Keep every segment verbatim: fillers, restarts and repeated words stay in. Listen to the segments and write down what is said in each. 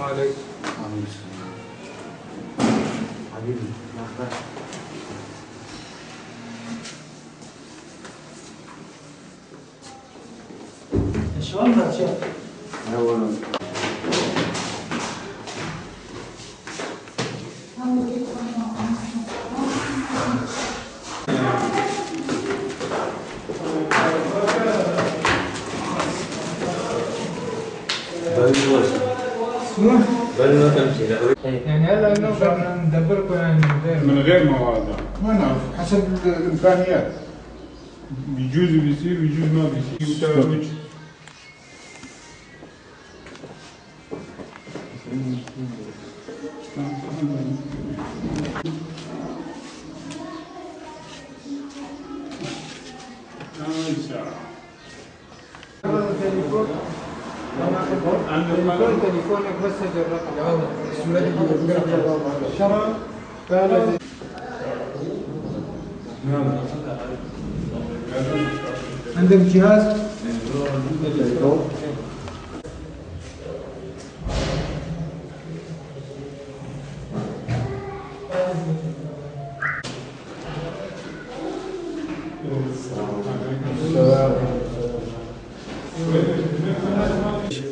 Aleykum. Amîn. Habîbim, merhaba. Şivan da çi? Ne oğlum? يعني هلا انه بدنا ندبركم يعني غير. من غير مواد. ما نعرف، حسب ال-، الامكانيات. بيجوز بيصير، بيجوز ما بيصير. عندك جهاز؟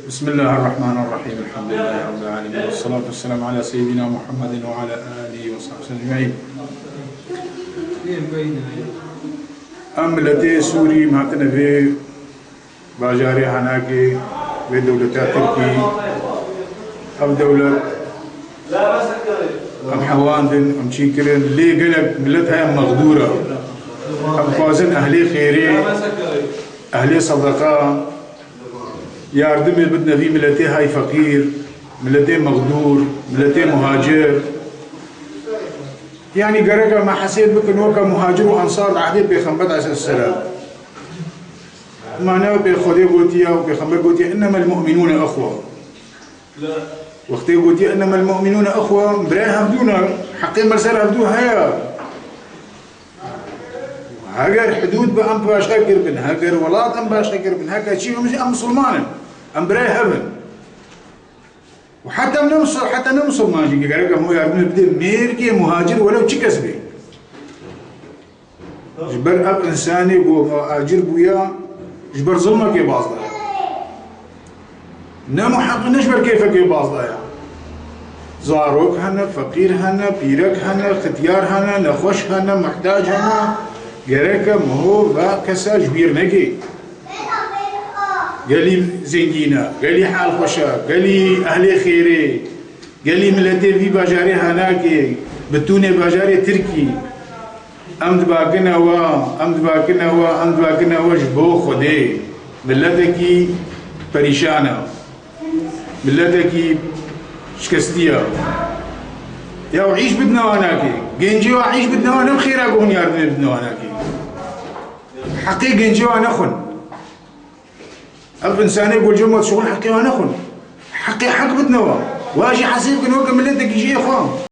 بسم الله الرحمن الرحيم. الحمد لله رب العالمين. والصلاة والسلام على سيدنا محمد وعلى آله وصحبه أجمعين. Em miletê Sûrî em hatine vê bajarê Hanakê, vê dewleta Tirkî. Ev dewlet em hewandin, em çî kirin. Lê gelek milet heye mexdûr e. Em dixwazin ehlê xêrê, ehlê sedeqa, yardimê bidine vî miletê hay feqîr, miletê mexdûr, miletê muhacir. Yanî gerek e me hesêb bikin weke muhacir û ensar di ehdê Pêxember aleyhisselam. Mana pê Xwedê gotiye û Pêxember gotiye, "إنما المؤمنون إخوة." Wextê gotiye, "إنما المؤمنون إخوة", birayê hevdû ne, heqê me li ser hevdû heye. Heger hidûd bi em paşxe kiribin, heger welat em paşxe kiribin, heger çi em jî em misilman in, em birayê hev in. Û heta ne misil-, heta ne misilman jî gerek em wê yardimê bidê mêrkê muhacir welew çi kes bê. Ji ber ev însanê ku muhacir bûya, ji ber zilmekê baz daye. Ne muheqî ne ji ber kêfekê baz daye. Zarok hene, feqîr hene, pîrek hene, xityar hene, nexweş hene, muhtac hene. Gerek e miho ve kesa ji bîr neke. Gelî zengîn e, gelî halxweş e, gelî ehlê xêrê, gelî miletê vî bajarê Hanakê, bitûnê bajarê Tirkî. Em dibakine we, em dibakine we, em dibakine we ji bo Xwedê. Miletekî perîşan e. Miletekî şikestî ye. Ya û îş bidine we nake. Gencê we îş bidine we, ne bi xêra ku hûn yardimê bidine we nake. Heqê gencê we nexwin. Ev însanê ku li cem we dişuxulin heqê we nexwin. Heqê hek bidine we. Wa jî hesêb bikin weke miletekî jiyê xwe.